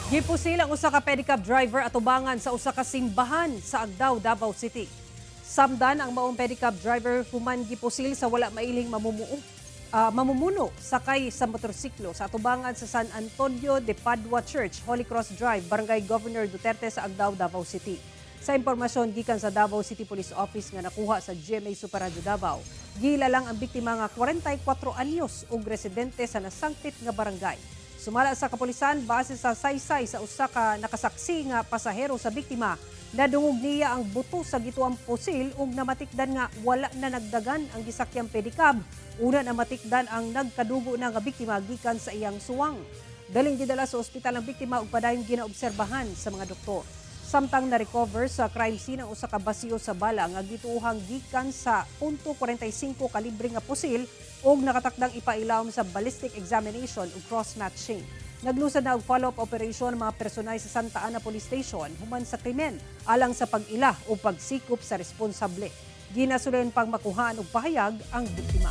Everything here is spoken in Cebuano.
Gipusil ang usa ka pedicab driver atubangan sa usa ka simbahan sa Agdao, Davao City. Samdan ang maong pedicab driver human gipusil sa wala mailhing mamumuno sakay sa motorsiklo sa atubangan sa San Antonio de Padua Church, Holy Cross Drive, Barangay Governor Duterte sa Agdao, Davao City. Sa impormasyon gikan sa Davao City Police Office nga nakuha sa GMA Super Radio Davao, gila lang ang biktima nga 44 anyos ug residente sa nasangpit nga barangay. Sumala sa kapulisan, base sa saysay sa usa ka nakasaksi nga pasahero sa biktima, nadungog niya ang buto sa gituang pusil ug namatikdan nga wala na nagdagan ang gisakyang pedicab. Una namatikdan ang nagkadugo na nga biktima gikan sa iyang suwang. Daling gidala sa ospital ang biktima ug padayong ginaobserbahan sa mga doktor. Samtang na-recover sa crime scene ang usa ka basiyo sa bala nga gituohang gikan sa .45 kalibre nga pusil ug nakatakdang ipailawom sa ballistic examination ug cross-matching. Naglusad na og follow-up operation ang mga personay sa Santa Ana Police Station human sa krimen alang sa pag-ila o pagsikop sa responsable. Ginasulen pang makuhaan og pahayag ang biktima.